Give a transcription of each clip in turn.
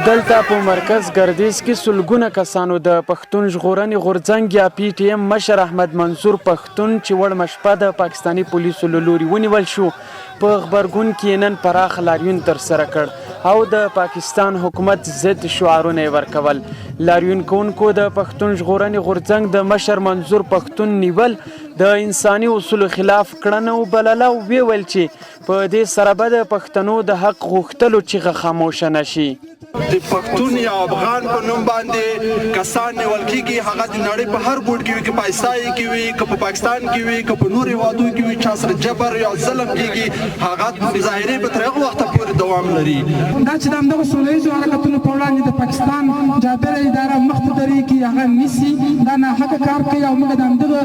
دلته په مرکز ګردیز کې سلګونه کسانو د پښتون ژغورنې غورځنګ یا پي ټي ایم مشر احمد منصور پښتون چې وړمه شپه د پاکستاني پولیسو له لوري ونیول شو، په غبرګون کې یې نن پراخ لاریون ترسره کړ او د پاکستان حکومت ضد شعارونه یې ورکول. لاریون کوونکو د پښتون ژغورنې غورځنګ د مشر منظور پښتون نیول د انساني اصولو خلاف کړنه وبلله او ویې ویل چې په دې سره به د پښتنو د حق غوښتلو چیغه خاموشه نه شي. د پښتون یا افغان په نوم باندې کسان نیول کیږي، هغه د نړۍ په هر ګوټ کې وي، که په اسای کې وي، که په پاکستان کې وي، که په نور هیوادو کې وي، چا سره جبر یا ظلم کیږي، هغه مظاهرې به تر هغه وخته پورې دوام لري. دا چې د همدغو سوله ییزو حرکتونو په وړاندې د پاکستان جابره اداره مخ ته درېږي، هغه نیسي، دا ناحقه کار کوي او موږ د همدغه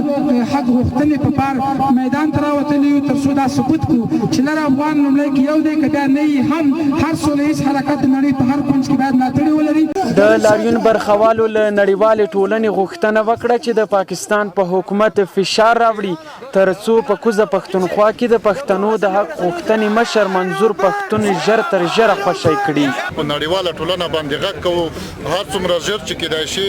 حق غوښتنې په پار میدان ته راوتلي یو، تر څو دا ثبوت کړو چې لر افغان لومړی کې یو دی، که بیا نه یي هم، هر سوله ییز حرکت د نړۍ په هر کونج کې باید ملاتړي ولري. د لاریون برخوالو له نړیوالې ټولنې غوښتنه وکړه چې د پاکستان په حکومت فشار راوړي تر څو په کوزه پښتونخوا کې د پښتنو د حق غوښتنې مشر منظور پښتون ژر تر ژره خوشی کړي. په نړیواله ټولنه باندې غږ کوو، هر څومره ژر چې کېدای شي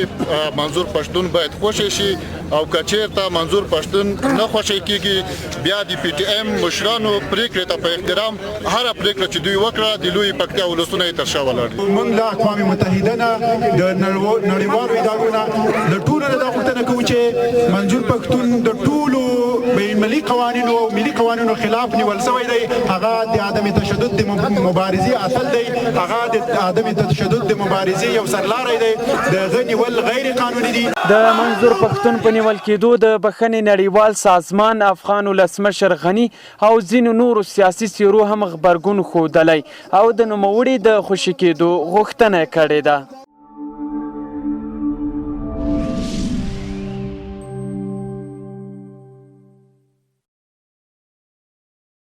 منظور پښتون باید خوشی شي او که چېرته منظور پښتون نه خوشی کېږي بیا د پي ټي ایم مشرانو پرېکړې ته په احترام هره پرېکړه چې دوی وکړه د لویې پکتیا ولسونه یې تر شا ولاړ دي. موږ له اقوام متحده نه، د نړیوالو ادارو نه، له ټولو نه دا غوښتنه کوو چې منظور پښتون د ټولو بینالمللي قوانینو او ملي قوانینو خلاف نیول شوی دی، هغه د عدم تشدد د مبارزې اتل دی، هغه د عدم تشدد د مبارزې یو سرلاری دی، د هغه نیول غیر قانوني دي. د منظور پښتون په نیول کېدو د بښنې نړیوال سازمان، افغان ولسمشر غني او ځینو نورو سیاسي څېرو هم غبرګون ښودلی او د نوموړي د خوشې کېدو غوښتنه یې کړې ده.